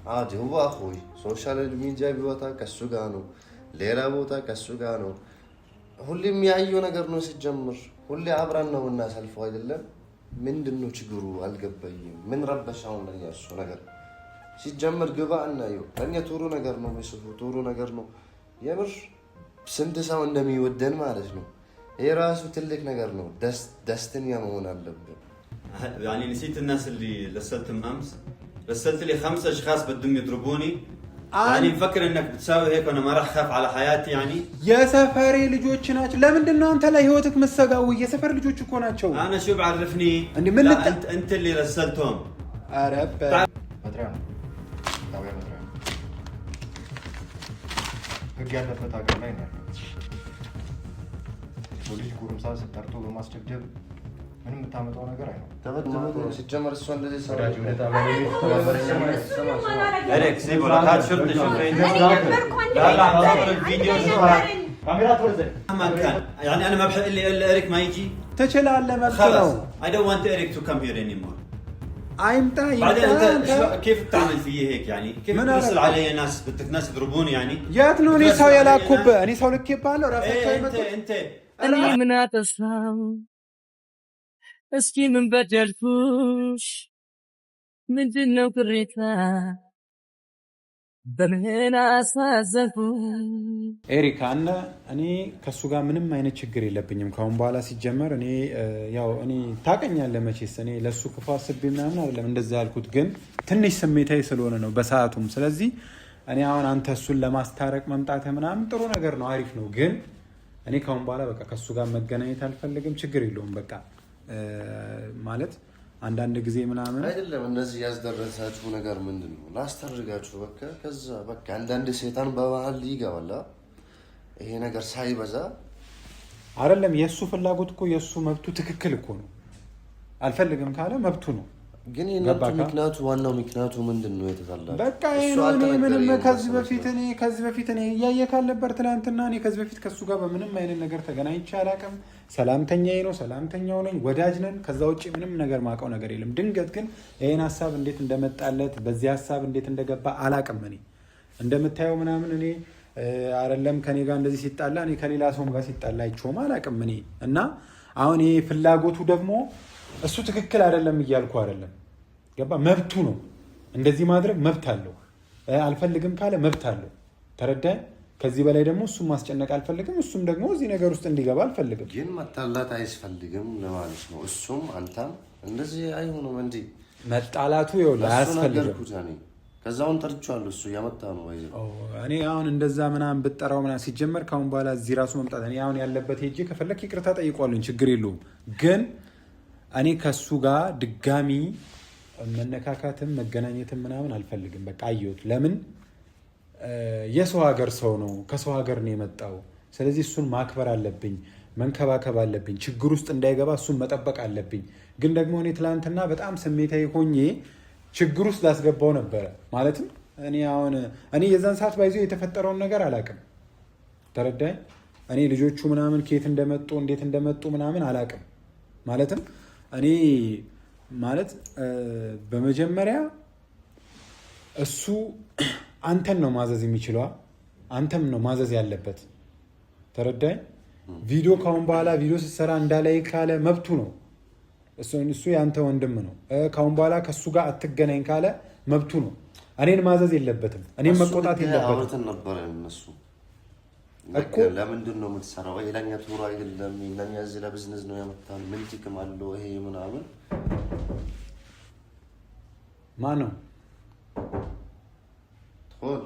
عادي هو اخوي social media ቢወጣ ከሱ ጋር ነው፣ ሌላ ቦታ ከሱ ጋር ነው። ሁሌ የሚያየው ነገር ነው። ሲጀምር ሁሌ አብረን ነው የምናሰልፈው አይደለም። ምንድን ነው ችግሩ? አልገባኝም። ምን ረበሽ አሁን ለኛ እሱ ነገር ሲጀምር ግባ እናየው። ለእኛ ጥሩ ነገር ነው የሚጽፉ ጥሩ ነገር ነው። የምር ስንት ሰው እንደሚወደን ማለት ነው። ይሄ ራሱ ትልቅ ነገር ነው። ደስተኛ መሆን አለብን። يعني نسيت الناس اللي رسلتهم امس؟ رسلت لي خمسة اشخاص بدهم يضربوني. يعني مفكر انك بتساوي هيك وانا ما راح اخاف على حياتي يعني؟ የሰፈሬ ልጆች ናቸው። ለምንድን ነው አንተ ላይ ህይወትክ መሰጋው? የሰፈር ልጆች እኮ ናቸው። انا شو بعرفني؟ እንዴ ምን لا ልታ انت اللي رسلتهم. ኧረ መጥሪያ ነው፣ ጣቢያ መጥሪያ ነው። ህግ ያለበት ሀገር ላይ ነው ያለው። የሰው ልጅ ጎረምሳ ጠርቶ በማስደብደብ ምንም የምታመጣው ነገር አይኖርም። ተበትበ ሲጀመር እሷ እንደዚህ ሰው ወዳጅ ወደ ጣቢያ ለመሄድ ተባበረኛ። ኤሪክ سيبه لك هات شرطي شوف. لا لا حاضر الفيديو شو هاد. مهما كان يعني انا ما بحق لي الا اريك ما يجي. ትችላለህ፣ መብት ነው። خلص I don't want Eric to come here anymore. አይምጣ بعدين ይምጣ። انت አንተ كيف بتعمل فيي هيك يعني؟ كيف من بترسل أنا؟ علي ناس بدك ناس يضربوني يعني؟ የት ነው እኔ بترسل ሰው علي የላኩብህ? ناس؟ እኔ ሰው ልኬብሃለሁ? ራሳቸው ايه انت አይመጡም። انت እኔ ምን አጠፋው? እስኪ ምን በደልኩሽ? ምንድነው ቅሬታ? በምን አሳዘንኩ? ኤሪክ አነ እኔ ከእሱ ጋር ምንም አይነት ችግር የለብኝም። ከአሁን በኋላ ሲጀመር እኔ ያው እኔ ታውቀኛለህ መቼስ እኔ ለእሱ ክፉ አስቤ ምናምን አይደለም እንደዛ ያልኩት፣ ግን ትንሽ ስሜታዊ ስለሆነ ነው በሰዓቱም። ስለዚህ እኔ አሁን አንተ እሱን ለማስታረቅ መምጣትህ ምናምን ጥሩ ነገር ነው፣ አሪፍ ነው። ግን እኔ ከአሁን በኋላ በቃ ከእሱ ጋር መገናኘት አልፈልግም። ችግር የለውም በቃ ማለት አንዳንድ ጊዜ ምናምን አይደለም እንደዚህ ያስደረሳችሁ ነገር ምንድን ነው? ላስታርጋችሁ በቃ። ከዛ በቃ አንዳንድ ሴጣን በመሀል ይገባል። ይሄ ነገር ሳይበዛ አይደለም የእሱ ፍላጎት እኮ የእሱ መብቱ ትክክል እኮ ነው። አልፈልግም ካለ መብቱ ነው። ግን የእናንተ ገባህ? ምክንያቱ ዋናው ምክንያቱ ምንድን ነው የተጣላችሁ? በቃ ይሄ እሱ ነው። እኔ አልተናገረም ምንም ከዚህ በስነ በፊት ስርዓት። እኔ ከዚህ በፊት እኔ እያየህ ካልነበር ትናንትና እኔ ከዚህ በፊት ከእሱ ጋር በምንም አይነት ነገር ተገናኝቼ አላውቅም። ሰላምተኛዬ ነው፣ ሰላምተኛው ነኝ፣ ወዳጅ ነን። ከዛ ውጭ ምንም ነገር ማውቀው ነገር የለም። ድንገት ግን ይሄን ሀሳብ እንዴት እንደመጣለት በዚህ ሀሳብ እንዴት እንደገባ አላውቅም። እኔ እንደምታየው ምናምን እኔ አይደለም ከኔ ጋር እንደዚህ ሲጣላ እኔ ከሌላ ሰውም ጋር ሲጣላ አይቼውም አላውቅም። እኔ እና አሁን ይሄ ፍላጎቱ ደግሞ እሱ ትክክል አይደለም እያልኩ አይደለም። ገባ መብቱ ነው። እንደዚህ ማድረግ መብት አለው። አልፈልግም ካለ መብት አለው። ተረዳኝ። ከዚህ በላይ ደግሞ እሱም ማስጨነቅ አልፈልግም። እሱም ደግሞ እዚህ ነገር ውስጥ እንዲገባ አልፈልግም። ግን መጣላት አያስፈልግም ለማለት ነው። እሱም አንተም እንደዚህ አይሆኑም። እንዲህ መጣላቱ ይኸውልህ እሱ አያስፈልግም። ነገርኩት እኔ። ከዛውን ጠርቼዋለሁ። እሱ እያመጣ ነው ወይ እኔ አሁን እንደዛ ምናምን ብጠራው ምናምን ሲጀመር ከአሁን በኋላ እዚህ ራሱ መምጣት እኔ አሁን ያለበት ሄጄ ከፈለክ ይቅርታ ጠይቋለኝ፣ ችግር የለውም። ግን እኔ ከሱ ጋር ድጋሚ መነካካትም መገናኘትም ምናምን አልፈልግም። በቃ አየሁት። ለምን የሰው ሀገር ሰው ነው፣ ከሰው ሀገር ነው የመጣው። ስለዚህ እሱን ማክበር አለብኝ፣ መንከባከብ አለብኝ። ችግር ውስጥ እንዳይገባ እሱን መጠበቅ አለብኝ። ግን ደግሞ እኔ ትላንትና በጣም ስሜታዊ ሆኜ ችግር ውስጥ ላስገባው ነበረ። ማለትም እኔ አሁን እኔ የዛን ሰዓት ባይዞ የተፈጠረውን ነገር አላውቅም። ተረዳኝ። እኔ ልጆቹ ምናምን ከየት እንደመጡ እንዴት እንደመጡ ምናምን አላውቅም። ማለትም እኔ ማለት በመጀመሪያ እሱ አንተን ነው ማዘዝ የሚችለዋ፣ አንተም ነው ማዘዝ ያለበት። ተረዳኝ። ቪዲዮ ካሁን በኋላ ቪዲዮ ስትሰራ እንዳላይ ካለ መብቱ ነው። እሱ የአንተ ወንድም ነው። ካሁን በኋላ ከእሱ ጋር አትገናኝ ካለ መብቱ ነው። እኔን ማዘዝ የለበትም። እኔን መቆጣት የለበትም። አውርተን ነበረ እነሱ እኮ ለምንድን ነው የምትሰራው? ይሄ ለእኛ tour አይደለም፣ ለእኛ እዚህ ለቢዝነስ ነው ያመጣን። ምን ጥቅም አለው ይሄ ምናምን። ማን ነው? ትሆን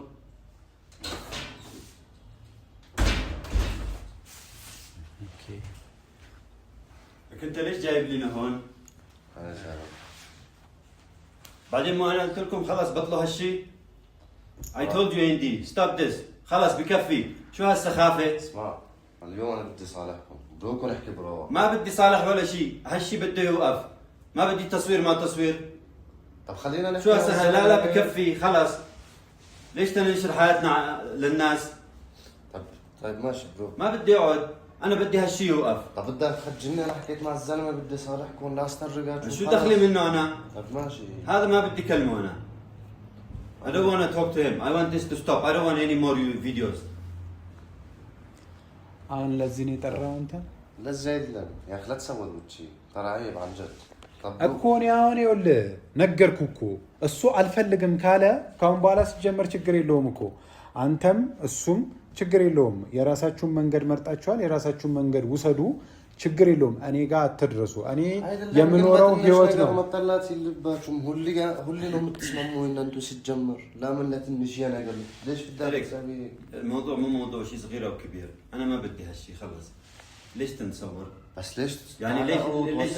Okay። انت ليش جايب لنا هون؟ بعدين ما انا قلت لكم خلص بطلوا هالشيء؟ I told you Andy stop this. خلص بكفي، شو هالسخافة؟ اسمع، اليوم انا بدي صالحكم، بدكم نحكي برواق. ما بدي صالح ولا شيء، هالشيء بده يوقف. ما بدي تصوير ما تصوير. طب خلينا نحكي. شو هالسخافة؟ لا لا بكفي خلص. ليش تنشر حياتنا للناس؟ طب طيب ماشي bro. ما بدي اقعد، انا بدي هالشيء يوقف. طب بدك تخجلني؟ انا حكيت مع الزلمه بدي صالحكم، لا استرجع. شو دخلي منه انا؟ طب ماشي. هذا ما بدي كلمه انا. I don't want to talk to him. I want this to stop. I don't want any more videos. አሁን ለዚህ ነው የጠራው አንተ? ለዚህ አይደለም يا اخي لا تسوي شيء ترى عيب عن جد. እኮ እኔ አሁን ይኸውልህ ነገርኩህ እኮ እሱ አልፈልግም ካለ ካሁን በኋላ ሲጀመር ችግር የለውም እኮ አንተም እሱም ችግር የለውም። የራሳችሁን መንገድ መርጣችኋል። የራሳችሁን መንገድ ውሰዱ። ችግር የለውም። እኔ ጋር አትድረሱ። እኔ የምኖረው ህይወት ነው። መጠላት የለባችሁም። ሁሌ ነው የምትስማሙ እናንተ ሲጀመር። ለምን ለትንሽ ነገር ليش بدك الموضوع مو موضوع شيء صغير او كبير. انا ما بدي هالشيء خلص. ليش تنصور؟ بس ليش يعني ليش ليش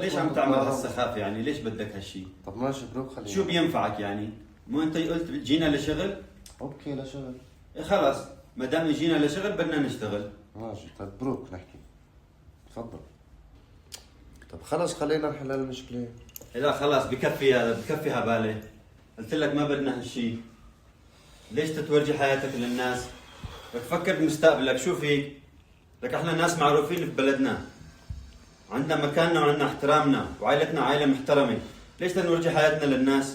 ليش عم تعمل هالسخافه يعني؟ ليش بدك هالشيء؟ طب ماشي بروك خلينا. شو بينفعك يعني؟ مو انت قلت جينا لشغل؟ اوكي لشغل. خلص ما دام جينا لشغل بدنا نشتغل. ماشي طيب بروك نحكي. تفضل. طب خلص خلينا نحل المشكلة. لا خلص بكفي هذا، بكفي هبالة. قلت لك ما بدنا هالشيء. ليش تتورجي حياتك للناس؟ لك فكر بمستقبلك، شو فيك؟ لك احنا ناس معروفين في بلدنا. عندنا مكاننا وعندنا احترامنا وعائلتنا عائلة محترمة. ليش تنورجي حياتنا للناس؟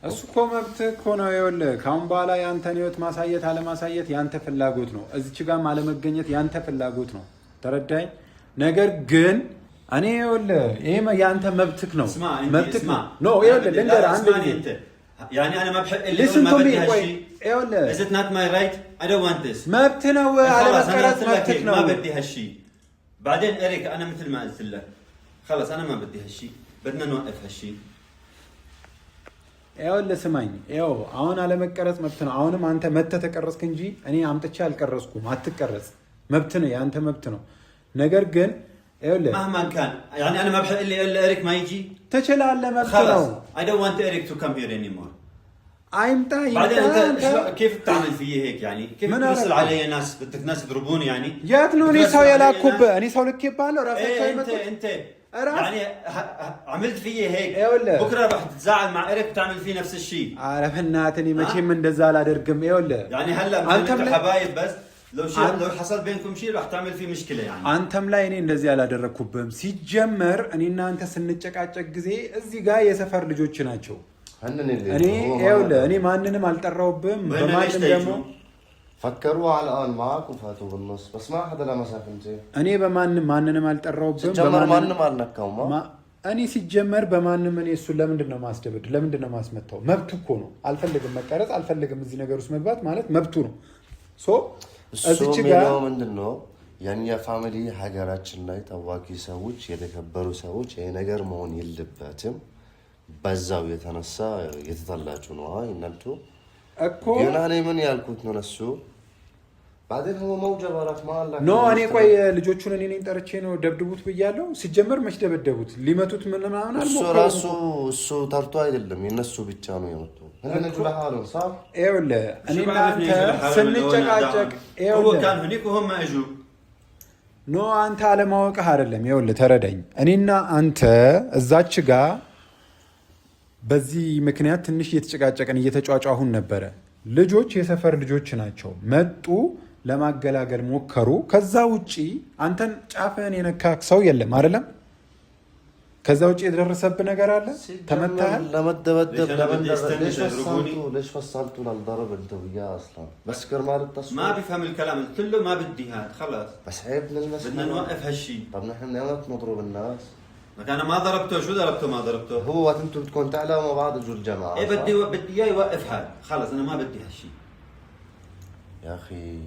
እሱ እኮ መብት እኮ ነው። ይኸውልህ ከአሁን በኋላ የአንተን ህይወት ማሳየት አለማሳየት ያንተ ፍላጎት ነው። እዚች ጋር አለመገኘት ያንተ ፍላጎት ነው። ተረዳኝ። ነገር ግን እኔ ይኸውልህ ይሄ ያንተ መብትክ ነው። መብትክ ነው። No ይኸውልህ ልንገርህ አንድ ጊዜ يعني انا ما بحق لي listen ما to me بدي ቆይ هالشيء. ይኸውልህ Is it not my right? I don't want this. መብት ነው። خلص انا አለመቀረጽ قلت لك መብትክ هيك ነው። ما بدي هالشيء. بعدين اريك انا مثل ما قلت لك خلص انا ما بدي هالشيء، بدنا نوقف هالشيء. ይኸውልህ ስማኝ፣ ይኸው አሁን አለመቀረጽ መብት ነው። አሁንም አንተ መተህ ተቀረጽክ እንጂ እኔ አምጥቼ አልቀረጽኩም። አትቀረጽ፣ መብት ነው፣ የአንተ መብት ነው። ነገር ግን ይኸውልህ مهما كان يعني انا ما بحق لي الا اريك ما يجي. ትችላለህ፣ መብት خلص ነው። I don't want Eric to come here anymore. አይምጣ بعدين ይምጣ። انت አንተ كيف بتعمل فيي هيك يعني؟ كيف من بترسل أنا- علي ناس؟ بدك ناس يضربوني يعني؟ የት ነው እኔ بترسل ሰው علي የላኩብህ? ناس؟ እኔ ሰው ልኬብሃለሁ? ራሳቸው ايه انت አይመጡም? انت راس- يعني عملت فيي هيك. إيه ولا؟ بكره رح تتزاعل مع اريك وتعمل فيه نفس الشيء. ኧረ በእናትህ እኔ መቼም እንደዛ አላደርግም። ይኸውልህ يعني هلا أنت مثلا انتوا حبايب بس لو شيء لو حصل بينكم شيء رح تعمل فيه مشكله يعني. አንተም ላይ እኔ እንደዚህ አላደረግኩብህም። ሲጀመር እኔና አንተ ስንጨቃጨቅ ጊዜ እዚህ ጋር የሰፈር ልጆች ናቸው። هنن اللي እኔ هو ما ይኸውልህ እኔ ማንንም አልጠራውብህም። وهن ليش በማንም ደግሞ تيجوا؟ فكروها على الان معك وفاتوا بالنص بس ما حدا لمسك انت. እኔ በማንም ማንንም አልጠራውብህም። ሲጀመር በማንም ማንም አልነካውማ። እኔ ሲጀመር በማንም እኔ እሱን ለምንድን ነው ማስደብድ? ለምንድን ነው ማስመታው? መብቱ እኮ ነው። አልፈልግም መቀረጽ፣ አልፈልግም እዚህ ነገር ውስጥ መግባት ማለት መብቱ ነው። So እሱ እዚች ጋር የሚለው ምንድን ነው የእኛ family ሀገራችን ላይ ታዋቂ ሰዎች የተከበሩ ሰዎች ይሄ ነገር መሆን የለበትም። በዛው የተነሳ የተጣላችሁ ነው እናንቱ። እኮ ግን እኔ ምን ያልኩት ነው ለሱ بعدين هو موجب عرف ما قال لك No እኔ ቆይ ልጆቹን እኔ ነኝ ጠርቼ ነው ደብድቡት ብያለሁ። ሲጀመር መች ደበደቡት? ሊመቱት ምን ምናምን እሱ አልሞከሩም ራሱ እኮ። እሱ ጠርቶ አይደለም የነሱ ብቻ ነው የመጡ هن لحالهم صح؟ ይኸውልህ شو እኔና بعرفني አንተ اجوا لحالهم إنه هون ስንጨቃጨቅ هو ይኸውልህ كان هنيك وهم ما اجوا. No አንተ አለማወቅህ አይደለም። ይኸውልህ ተረዳኝ። እኔና አንተ እዛች ጋ በዚህ ምክንያት ትንሽ እየተጨቃጨቅን እየተጯጯሁን ነበረ። ልጆች የሰፈር ልጆች ናቸው። መጡ፣ ለማገላገል ሞከሩ። ከዛ ውጪ አንተን ጫፍህን የነካ ሰው የለም አይደለም? ከዛ ውጪ የደረሰብህ ነገር አለ? ተመታሃል? لما تدبدب ليش أنا لما بدي استنى ليش تضربوني؟ وصلتوا ليش وصلتوا للضرب انت وياه اصلا بس كرمال التصوير ما بيفهم الكلام قلت له ما بدي هاد خلص. بس عيب نلمس بدنا حدا. نوقف هالشيء. طب نحن من ايمتى نضرب الناس؟ لك انا ما ضربته، شو ضربته؟ ما ضربته. هو وقت انتم بدكم تعلقوا مع بعض اجوا الجماعه ايه صح؟ بدي اياه يوقف هاد خلص انا ما بدي هالشيء. يا اخي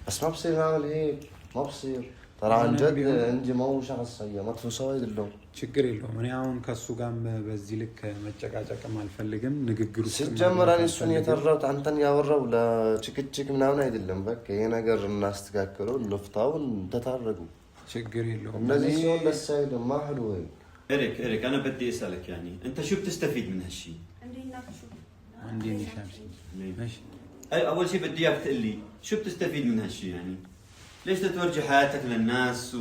بس ما بصير نعمل هيك ما بصير ترى عن أنا جد بيقول- عندي مو شخص سيء ما تفوسوا له. ችግር የለውም። እኔ አሁን ከእሱ ጋርም በዚህ ልክ መጨቃጨቅም አልፈልግም። ንግግር ውስጥ ሲጀመር እኔ እሱን የጠራሁት አንተን ያወራው ለጭቅጭቅ ምናምን አይደለም። በቃ ይሄ ነገር እናስተካክለው፣ እንፍታው፣ ተታረጉ። ችግር የለውም። እንደዚህ እኔ ሲሆን ደስ አይልም። ما حلو هيك. اريك اريك انا بدي اسالك يعني انت شو بتستفيد من هالشيء؟ እንዴት ናችሁ? እንዴት ነሽ አምሲ? እሺ أي اول شيء بدي اياك تقول لي شو بتستفيد من هالشيء يعني؟ ليش تتورجي حياتك للناس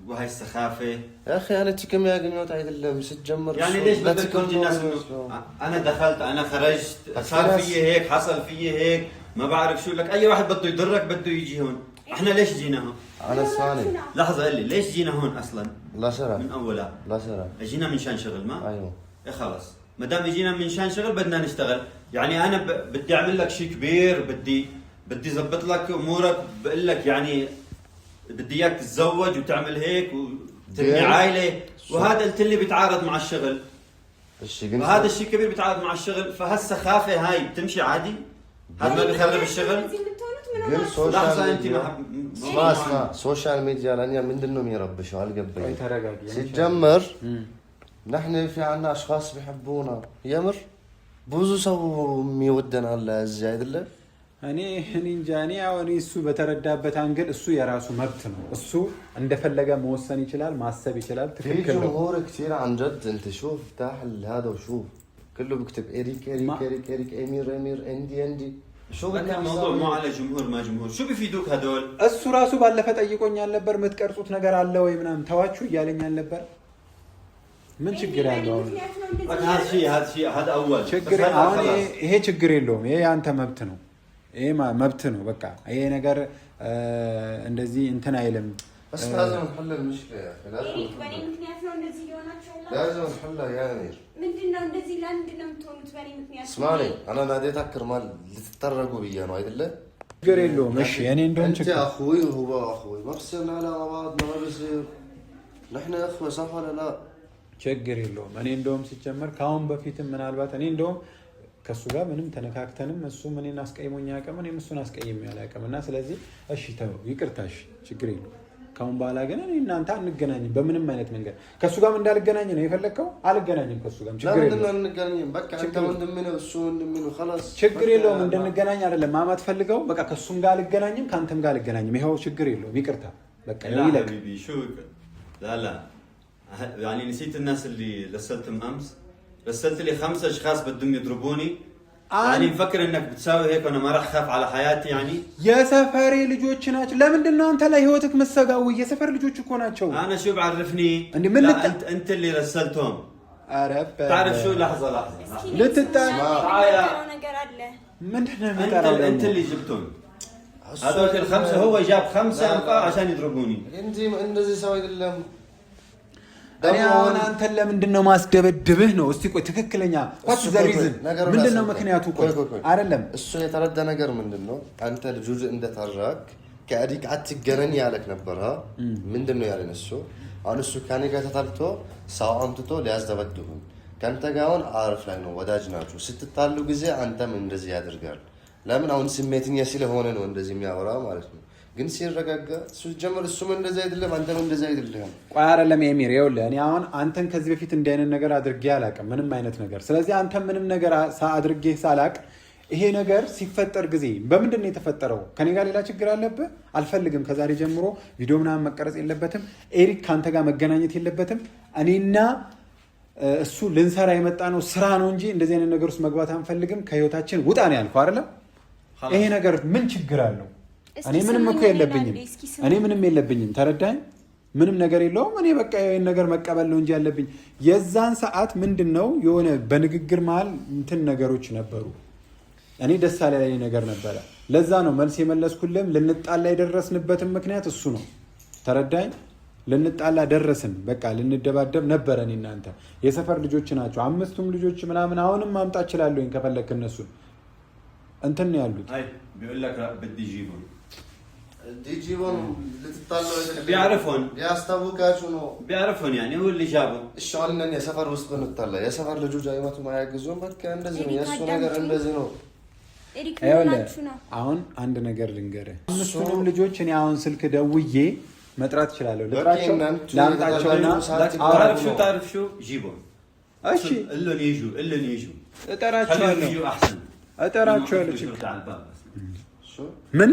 وهاي السخافه؟ يا اخي انا ጥቅም ያገኘሁት አይደለም ሲጀመር يعني እሱ ليش بدك ለጥቅም تورجي ነው الناس የሚመስለው። انه انا دخلت انا خرجت بس صار في ناس- فيي هيك حصل فيي هيك ما بعرف شو لك اي واحد بده يضرك بده يجي هون احنا ليش جينا هون؟ انا اسمعني لحظه قل لي ليش جينا هون اصلا لا شرف من اولها؟ لا شرف اجينا من شان شغل ما؟ ايوه ايه خلص ما دام اجينا من شان شغل بدنا نشتغل، يعني انا بدي اعمل لك شيء كبير، بدي زبط لك امورك، بقول لك يعني بدي اياك تتزوج وتعمل هيك وتبني عائله، وهذا قلت لي بيتعارض مع الشغل. እሺ ግን وهذا الشيء كبير بيتعارض مع الشغل، فهالسخافه هاي بتمشي عادي؟ هذا ما بيخرب الشغل؟ እንደዚህ የምትሆኑት ምን ግን ሆናችሁ? ሶሻል لحظه انت ሚዲያ ما حب- ስማ ስማ፣ ሶሻል ሚዲያ ለእኛ ምንድን ነው የሚረብሸው? ቆይ አልገባኝም። ተረጋጊ። ሲጀመር نحن في عنا اشخاص بيحبونا የምር ብዙ ሰው የሚወደን አለ እዚህ አይደለ? እኔ እንጃ። እኔ አሁን እሱ በተረዳበት angle እሱ የራሱ መብት ነው። እሱ እንደፈለገ መወሰን ይችላል፣ ማሰብ ይችላል። في ትክክል ነው። جمهور كثير عن جد، انت شوف افتح هذا وشوف كله بيكتب اريك اريك اريك اريك امير امير اندي اندي شو لكن بدنا الموضوع نسوي؟ مو على جمهور ما جمهور، شو بيفيدوك هدول؟ እሱ ራሱ ባለፈ ጠይቆኝ አልነበር? የምትቀርጹት ነገር አለ ወይ ምናምን ተዋችሁ እያለኝ አልነበር? ምን ችግር በእኔ ያለው አሁን? ምክንያት ነው እንደዚህ لك هذا شيء هذا شيء هذا اول ችግር بس هلا አሁን خلاص. ይሄ ችግር የለውም። ይሄ የአንተ መብት ነው። ይሄ መብት ነው። በቃ ይሄ ነገር እንደዚህ እንትን አይልም። بس لازم نحل المشكلة يا اخي، لازم ኤሪክ በእኔ نحلها. ምክንያት ነው እንደዚህ እየሆናችሁ ያላችሁት? لازم نحلها يا امير. ምንድን ነው እንደዚህ ለምንድን ነው የምትሆኑት በእኔ ምክንያት? اسمعني، انا ناديتك كرمال لتترقوا بيا ነው አይደለ? ችግር የለውም። እሺ እኔ እንደውም انت ችግር اخوي وهو اخوي، ما بصير نعلق مع بعضنا، ما بصير. نحن اخوة صح ولا لا؟ ችግር የለውም። እኔ እንደውም ሲጀመር ከአሁን በፊትም ምናልባት እኔ እንደውም ከእሱ ጋር ምንም ተነካክተንም እሱም እኔን አስቀይሞኝ አያውቅም፣ እኔም እሱን አስቀይሜ አላውቅም። እና ስለዚህ እሺ ተው ይቅርታ፣ እሺ ችግር የለውም። ከአሁን በኋላ ግን እኔ እናንተ አንገናኝም በምንም አይነት መንገድ። ከእሱ ጋርም እንዳልገናኝ ነው የፈለግከው? አልገናኝም ከእሱ ጋርም ችግር ለምንድን ነው የለውም። አንገናኝም? በቃ አንተ ወንድሜ ነው፣ እሱ ወንድሜ ነው። خلاص ችግር በቃ የለውም። እንድንገናኝ አይደለም ማማት ፈልገው። በቃ ከእሱም ጋር አልገናኝም፣ ከአንተም ጋር አልገናኝም። ይኸው ችግር የለውም። ይቅርታ በቃ لا ይለቅ። حبيبي شو لا لا يعني نسيت الناس اللي رسلتهم امس؟ رسلت لي خمسة اشخاص بدهم يضربوني. يعني مفكر انك بتساوي هيك وانا ما راح اخاف على حياتي يعني؟ የሰፈሬ ልጆች ናቸው። ለምንድን ነው አንተ ላይ ህይወትክ መሰጋው? የሰፈር ልጆች እኮ ናቸው። انا شو بعرفني؟ عندي من لا انت اللي رسلتهم. ኧረ በ- تعرف شو؟ لحظه لحظه እስኪ ልትጣ- የምናገረው ነገር አለ። ምንድን ነው انت የሚጠራው انت ደግሞ? اللي جبتهم هذول الخمسه، هو جاب خمسه انفار عشان يضربوني. እንጂ እንደዚህ ሰው አይደለም። እኔ አሁን አንተን ለምንድን ነው ማስደበድብህ ነው? እስቲ ቆይ ትክክለኛ what the reason ምንድን ነው ምክንያቱ? ቆይ አይደለም እሱ የተረዳ ነገር ምንድን ነው? አንተ ልጁ እንደጠራክ ከአዲቅ አትገናኝ ያለክ ነበር። ምንድን ነው ያለን እሱ? አሁን እሱ ከኔ ጋር ተጣልቶ ሰው አምጥቶ ሊያስደበድቡን፣ ከአንተ ጋር አሁን አሪፍ ላይ ነው፣ ወዳጅ ናችሁ። ስትጣሉ ጊዜ አንተም እንደዚህ ያደርጋል። ለምን አሁን ስሜተኛ ስለሆነ ነው እንደዚህ የሚያወራ ማለት ነው። ግን ሲረጋጋ እሱ ጀመር፣ እሱም እንደዚህ አይደለም፣ አንተም እንደዚህ አይደለም። ቆይ አይደለም ኤሚር፣ ይኸውልህ እኔ አሁን አንተን ከዚህ በፊት እንዲህ አይነት ነገር አድርጌ አላውቅም፣ ምንም አይነት ነገር። ስለዚህ አንተ ምንም ነገር አድርጌ ሳላቅ ይሄ ነገር ሲፈጠር ጊዜ በምንድን ነው የተፈጠረው? ከኔ ጋር ሌላ ችግር አለብህ? አልፈልግም። ከዛሬ ጀምሮ ቪዲዮ ምናምን መቀረጽ የለበትም። ኤሪክ ከአንተ ጋር መገናኘት የለበትም። እኔና እሱ ልንሰራ የመጣ ነው ስራ ነው እንጂ እንደዚህ አይነት ነገር ውስጥ መግባት አንፈልግም። ከህይወታችን ውጣ ነው ያልከው አይደለም? ይሄ ነገር ምን ችግር አለው? እስኪ እኔ ምንም እኮ ስሙኝ የለብኝም። አንዴ፣ እስኪ ስሙኝ። እኔ ምንም የለብኝም። ተረዳኝ? ምንም ነገር የለውም። እኔ በቃ ይሄን ነገር መቀበል ነው እንጂ ያለብኝ። የዛን ሰዓት ምንድን ነው የሆነ በንግግር መሀል እንትን ነገሮች ነበሩ። እኔ ደስ ያላለኝ ነገር ነበረ። ለዛ ነው መልስ የመለስኩልህም። ልንጣላ የደረስንበትም ምክንያት እሱ ነው። ተረዳኝ? ልንጣላ ደረስን። በቃ ልንደባደብ ነበረ። እኔ እናንተ የሰፈር ልጆች ናቸው አምስቱም ልጆች ምናምን። አሁንም ማምጣት እችላለሁኝ ከፈለክ እነሱን እንትን ነው ያሉት። هاي بيقول لك لا بدي اجيبهم. ዲጂቦን ልትጣሉ አይደለም። ቢያርፉን ሊያስታውቃችሁ ነው። بيعرفهم يعني هو اللي جابه. እሺ አሁን እኛ የሰፈር ውስጥ ብንጣላ የሰፈር ልጆች አይመቱም፣ አያግዙም። በቃ እንደዚህ ነው የእሱ ነገር፣ እንደዚህ ነው። ኤሪክ ምን ይኸውልህ ሆናችሁ ነው? አሁን አንድ ነገር ልንገርህ፣ አምስቱንም ልጆች እኔ አሁን ስልክ ደውዬ መጥራት እችላለሁ። ልጥራቸው፣ ላምጣቸውና لك تعرف شو تعرف شو جيبهم. እሺ قل لهم يجوا، قل لهم يجوا، خليهم እጠራቸዋለሁ፣ يجوا احسن. እጠራቸዋለሁ። يجوا ችግር على الباب بس. شو ምን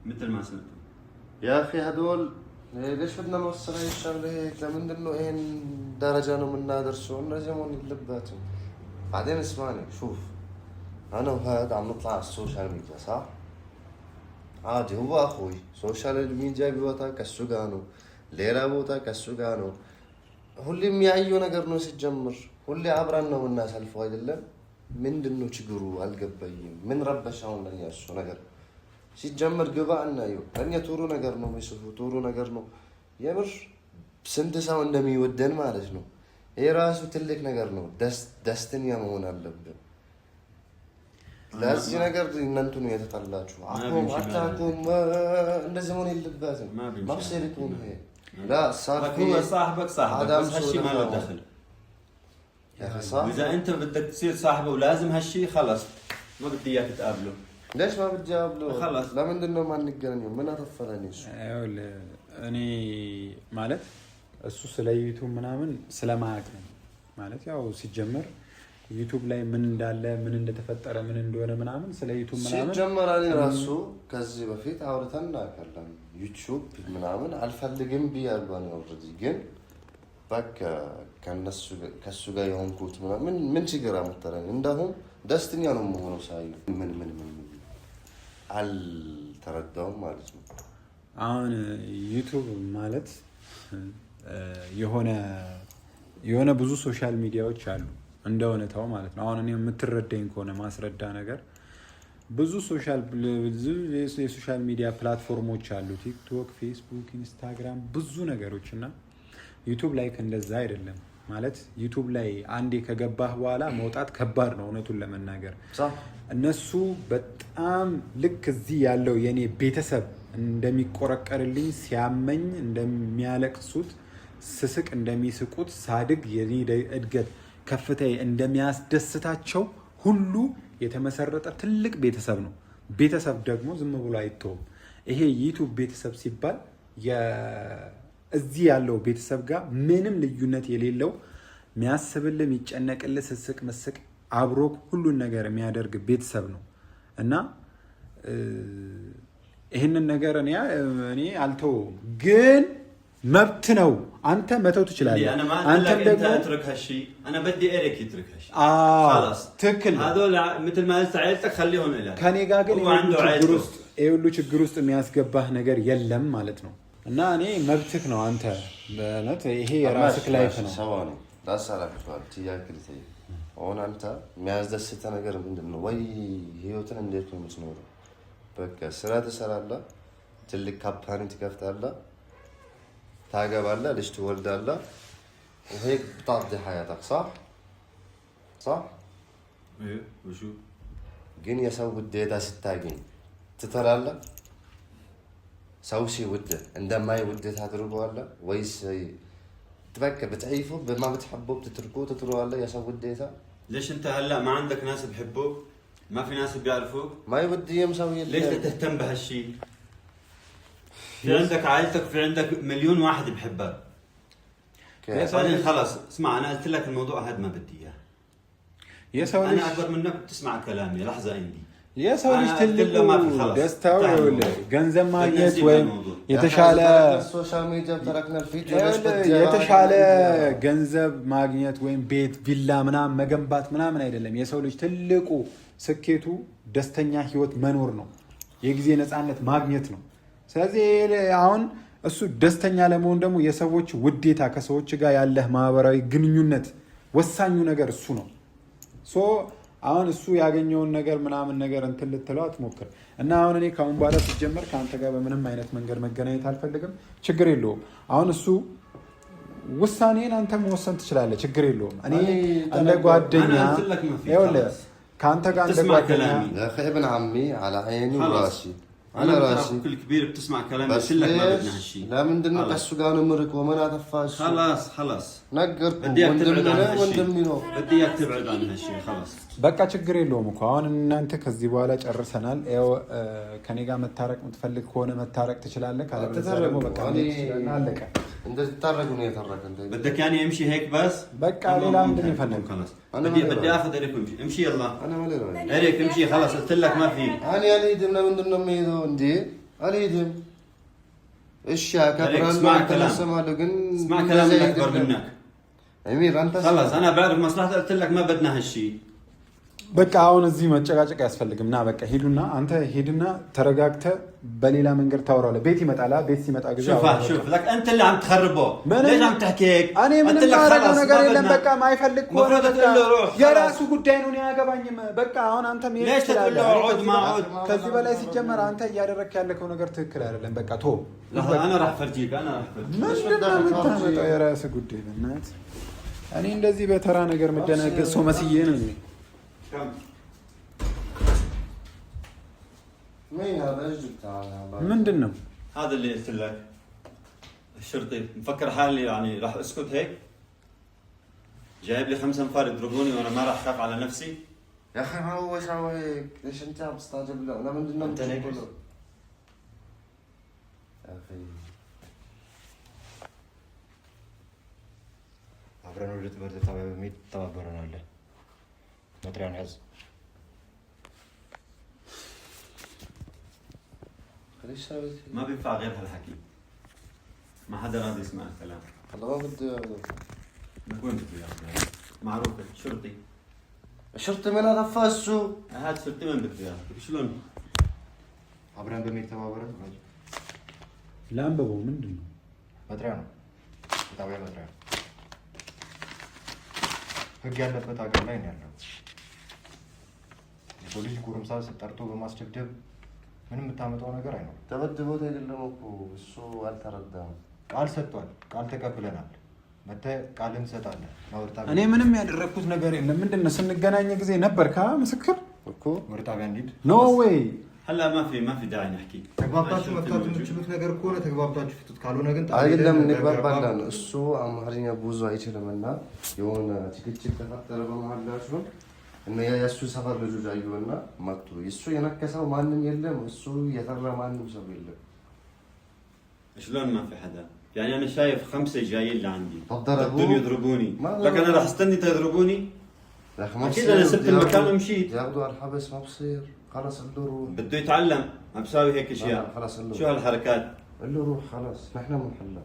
مثل ما سمعتوا. يا اخي هدول إيه، ليش بدنا نوصل هاي الشغله هيك؟ لمندن انه ايه درجه انه منا درسوا እንደዚህ መሆን የለበትም። بعدين اسمعني، شوف، انا وهاد عم نطلع على السوشيال ميديا صح؟ عادي، هو اخوي، ሶሻል ሚዲያ ቢወጣ ከሱ ጋር ነው፣ ሌላ ቦታ ከሱ ጋር ነው። ሁሌ የሚያየው ነገር ነው ሲጀምር፣ ሁሌ አብረን ነው የምናሳልፈው አይደለም? ምንድን ነው ችግሩ? አልገባኝም። ምን ረበሽ አሁን ለኛ እሱ ነገር? ሲጀመር ግባ እናየው። ለእኛ ጥሩ ነገር ነው የሚጽፉ፣ ጥሩ ነገር ነው የምር። ስንት ሰው እንደሚወደን ማለት ነው። ይሄ ራሱ ትልቅ ነገር ነው። ደስተኛ መሆን አለብን። ለዚህ ነገር እናንተ ነው የተጣላችሁ። አቁም አታቁም፣ እንደዚህ መሆን የለበትም። ما بصير يكون هيك. لا صار لك في هو صاحبك صاحبك عدم بس هالشيء سوء ما له تفاهم. دخل. يا اخي صح. واذا انت بدك تصير صاحبه ولازم هالشيء خلص ما بدي اياك تقابله. ليش ما بدي اقابله؟ خلص. ለምንድን ነው የማንገናኘው? ምን አጠፋለኝ እሱ? ይኸውልህ እኔ ማለት እሱ ስለ ዩቱብ ምናምን ስለማያውቅ ነው ማለት ያው ሲጀመር ዩቱብ ላይ ምን እንዳለ ምን እንደተፈጠረ ምን እንደሆነ ምናምን ስለ ዩቱብ ምናምን ሲጀመር እኔ ራሱ ከዚህ በፊት አውርተን እናውቃለን። ዩቲዩብ ምናምን አልፈልግም ብያለሁ እኔ already። ግን በቃ ከነሱ ከሱ ጋር የሆንኩት ምናምን ምን ችግር አመጣለኝ? እንዳሁን ደስተኛ ነው የምሆነው ሳዩ ምን ምን ምን ምን አልተረዳውም ማለት ነው። አሁን ዩቱብ ማለት የሆነ የሆነ ብዙ social media ዎች አሉ እንደ እውነታው ማለት ነው። አሁን እኔ የምትረዳኝ ከሆነ ማስረዳ ነገር ብዙ social ብዙ የ social media platform ኦች አሉ፣ ቲክቶክ፣ ፌስቡክ፣ ኢንስታግራም ብዙ ነገሮች እና ዩቱብ ላይ እንደዛ አይደለም ማለት ዩቱብ ላይ አንዴ ከገባህ በኋላ መውጣት ከባድ ነው እውነቱን ለመናገር። صح እነሱ በጣም ልክ እዚህ ያለው የኔ ቤተሰብ እንደሚቆረቀርልኝ ሲያመኝ እንደሚያለቅሱት ስስቅ እንደሚስቁት ሳድግ የኔ እድገት ከፍታዬ እንደሚያስደስታቸው ሁሉ የተመሰረተ ትልቅ ቤተሰብ ነው። ቤተሰብ ደግሞ ዝም ብሎ አይተውም። ይሄ ዩቱብ ቤተሰብ ሲባል እዚህ ያለው ቤተሰብ ጋር ምንም ልዩነት የሌለው የሚያስብልህ፣ የሚጨነቅልህ፣ ስስቅ ምስቅ አብሮክ ሁሉን ነገር የሚያደርግ ቤተሰብ ነው እና ይህንን ነገር እኔ አልተወውም፣ ግን መብት ነው። አንተ መተው ትችላለህ። انا ما قلت አንተም لك انت ደግሞ اترك هالشيء، انا بدي اريك يترك هالشيء. አዎ خلص ትክክል ነው። هذول مثل ما قلت عائلتك خليهم لك. ከኔ ጋር ግን هو ይሄ ሁሉ عنده ችግር عائلته. ውስጥ ይሄ ሁሉ ችግር ውስጥ የሚያስገባህ ነገር የለም ማለት ነው። እና እኔ መብትህ ነው። አንተ በእውነት ይሄ የራስህ life ነው። ሰዋኒ ላሳላክ سؤال ጥያቄ ልጠይቅ። አሁን አንተ የሚያስደስትህ ነገር ምንድን ነው? ወይ ህይወትን እንዴት ነው የምትኖረው? በቃ ስራ ትሰራለህ፣ ትልቅ company ትከፍታለህ፣ ታገባለህ፣ ልጅ ትወልዳለህ። وهيك بتقضي حياتك صح؟ صح؟ ايه وشو؟ ግን የሰው ውዴታ ስታገኝ ትተላለህ? ሰው ሲወድህ እንደማይወድህ ታድርገዋለህ ወይስ በቃ بتعيفه ما بتحبه بتتركوه تتركوه የሰው ውዴታ? ليش انت هلا ما عندك ناس بحبوك؟ ما في ناس بيعرفوك؟ ማይወድህም ሰው ليش የለም። تهتم بهالشيء؟ في عندك عائلتك، في عندك مليون واحد بحبك. بعدين خلص اسمع، انا قلت لك الموضوع هذا ما بدي اياه. የሰው ልጅ انا اكبر منك بتسمع كلامي لحظه عندي. የሰው ልጅ أنا ትልቁ قلت له ما في خلاص. ደስታው انتهى ይኸውልህ الموضوع. ገንዘብ ማግኘት الناس ወይም الموضوع. የተሻለ social media تركنا الفيديو ليش بدي የተሻለ ገንዘብ ማግኘት ወይም ቤት ቪላ ምናምን መገንባት ምናምን አይደለም። የሰው ልጅ ትልቁ ስኬቱ ደስተኛ ህይወት መኖር ነው። የጊዜ ነፃነት ማግኘት ነው። ስለዚህ አሁን እሱ ደስተኛ ለመሆን ደግሞ የሰዎች ውዴታ፣ ከሰዎች ጋር ያለህ ማህበራዊ ግንኙነት ወሳኙ ነገር እሱ ነው። So አሁን እሱ ያገኘውን ነገር ምናምን ነገር እንትን ልትለው አትሞክር። እና አሁን እኔ ከአሁን በኋላ ሲጀመር ከአንተ ጋር በምንም አይነት መንገድ መገናኘት አልፈልግም። ችግር የለውም። አሁን እሱ ውሳኔን አንተ መወሰን ትችላለህ። ችግር የለውም። እኔ እንደ ጓደኛ أنا قلت لك ما في ይኸውልህ خلص. ከአንተ ጋር እንደ تسمع ጓደኛ كلامي. يا اخي ابن عمي على عيني خلص. وراسي على انا راسي كل كبير بتسمع كلامي بس قلت لك ما بدنا ليش هالشيء. ለምንድን ነው خلص. ከእሱ ጋር ነው የምርቀው? ምን አጠፋ እሱ? خلص خلص ነገርኩህ፣ بدي اياك ወንድሜ تبعد عن ነው هالشيء. ወንድሜ ነው። بدي اياك تبعد عن هالشيء خلص. በቃ ችግር የለውም እኮ አሁን እናንተ ከዚህ በኋላ ጨርሰናል። ያው ከኔ ጋር መታረቅ የምትፈልግ ከሆነ መታረቅ ትችላለህ። ካለበለዚያ ደግሞ በቃ መሄድ ትችላለህ። አለቀ። እንደተታረቁ ነው የተረከ بدك يعني امشي هيك بس؟ በቃ ሌላ ምንድን ነው የፈለገው? خلص أنا بدي ما بدي لي اخذ اريك وامشي، امشي يلا. انا ما لي رأي. اريك امشي خلص قلت لك ما في. እኔ አልሄድም። ለምንድን ነው የምሄደው እንዴ? አልሄድም። እሺ አከብራለሁ፣ اسمع አንተን كلام. እሰማለሁ፣ ግን اسمع كلام እንደዚህ اللي اكبر አይደለም። منك. አሚር አንተ خلص انا بعرف مصلحتي قلت لك ما بدنا هالشيء. በቃ አሁን እዚህ መጨቃጨቅ አያስፈልግም። ና በቃ ሂዱና አንተ ሂድና ተረጋግተህ በሌላ መንገድ ታወራለህ። ቤት ይመጣል። ቤት ሲመጣ ጊዜ شوف አወራለሁ። شوف لك انت اللي عم تخربه. ምንም- ليش عم تحكي هيك؟ እኔ قلت ምንም لك ማረገው خلص ነገር ما የለም። بدنا. በቃ ማይፈልግ ከሆነ المفروض በቃ تقول له روح خلص. የራሱ ጉዳይ ነው። እኔ አያገባኝም። በቃ አሁን አንተ መሄድ ليش تقول ትችላለህ። له እኔ عود ከዚህ ما በላይ- عود؟ ከዚህ በላይ ሲጀመር አንተ እያደረግክ ያለከው ነገር ትክክል አይደለም። በቃ ቶ لحظه انا راح افرجيك، انا راح افرجيك. ምንድን ነው የምታመጣው? የራስህ ጉዳይ በእናትህ። እኔ እንደዚህ በተራ ነገር መደናገጥ ሰው መስዬ ነው። كم؟ مين هذا؟ ايش جبت هذا؟ ምንድን ነው? هذا اللي قلت لك الشرطي مفكر حالي يعني راح اسكت هيك؟ جايب لي 5 انفار يضربوني وانا ما راح اخاف على نفسي؟ يا اخي ما هو سوى هيك، ليش انت عم تستعجب له؟ انا من انت ليك؟ يا اخي አብረን ወደ ትምህርት ጣቢያ በመሄድ ትተባበረናለህ። መጥሪያን ያዝ። ليش سويت هيك؟ ما بينفع غير هالحكي، ما حدا راضي يسمع الكلام. والله ما بده ياخذه. لك وين بده ياخذه؟ معروفة شرطي. الشرطي من هذا فاسو. هذا شرطي وين بده ياخذه؟ شلون؟ አብረን በመሄድ ተባበረን። ላንብበው። ምንድን ነው? መጥሪያ ነው፣ የጣቢያ መጥሪያ ነው። ህግ ያለበት ሀገር ላይ ነው ያለው። የሰው ልጅ ጎረምሳ ጠርቶ በማስደብደብ ምንም የምታመጣው ነገር አይኖርም። ተበድቦት አይደለም እኮ እሱ አልተረዳም። ቃል ሰጥቷል። ቃል ተቀብለናል። መተህ ቃልን ትሰጣለህ። ና ወደ ጣቢያ እኔ ምንም ያደረግኩት ነገር የለም። ምንድን ነው ስንገናኝ ጊዜ ነበር ካ ምስክር እኮ ወደ ጣቢያ እንሂድ። No way. هلا ما في داعي نحكي. ተግባብታችሁ الشرطي መፍታት موجود. የምትችሉት ነገር ከሆነ ተግባብታችሁ ፍቱት። ካልሆነ ግን ጣቢያ አይደለም ሄደን እንግባባለን። እሱ አማርኛ ብዙ አይችልም እና የሆነ ጭቅጭቅ ተፈጠረ በመሀላችሁ እና የእሱ ሰፈር ልጆች አዩና መጡ። እሱ የነከሰው ማንም የለም፣ እሱ የጠራ ማንም ሰው የለም። شلون ما في حدا؟ يعني انا شايف 5 جايين لعندي طب ضربوه؟ بدهم يضربوني. ما لك انا ضربوه. راح استني تيضربوني؟ يا أخي ما أكيد بصير. أنا سبت المكان ومشيت. ياخذوا على الحبس ما بصير. خلص قل له روح. بده يتعلم، ما بساوي هيك لا، اشياء. خلص قل له شو هالحركات؟ قل له روح خلاص نحن بنحلها.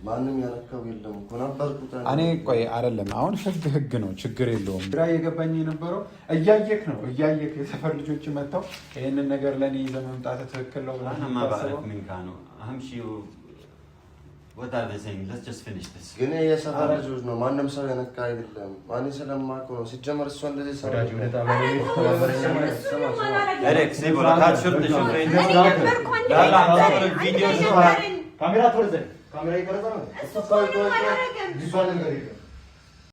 ማንም ያነካው የለም እኮ ነበርኩ። እኔ ቆይ አይደለም፣ አሁን ህግ ህግ ነው፣ ችግር የለውም። ግራ እየገባኝ የነበረው እያየክ ነው እያየክ የሰፈር ልጆች መጥተው ይህንን ነገር ለእኔ ይዘህ መምጣት ትክክል ነው ብለህ انا ما የምታስበው? بعرف مين كانوا، اهم شيء what are they saying? Let's just finish this. ግን የሰፈር ልጆች ነው፣ ማንም ሰው የነካ አይደለም። እኔ ስለማውቀው ነው። ሲጀመር እሷ እንደዚህ ሰው ወዳጅ ወደ ጣቢያ በመሄድ ትተባበረኛለህ። ስማ፣ ስማ። ኤሪክ سيبه لك هذا شرطي شوفي. እኔ ነበርኩ አንድ لا ላይ لا ነበርን፣ صور አንድ الفيديو ላይ شو هذا؟ ነበርን። ካሜራ ትወርዘ ካሜራ እየቀረጸ ነው። እሱ እኮ ምንም አላደረገም። የሚባል ነገር የለም።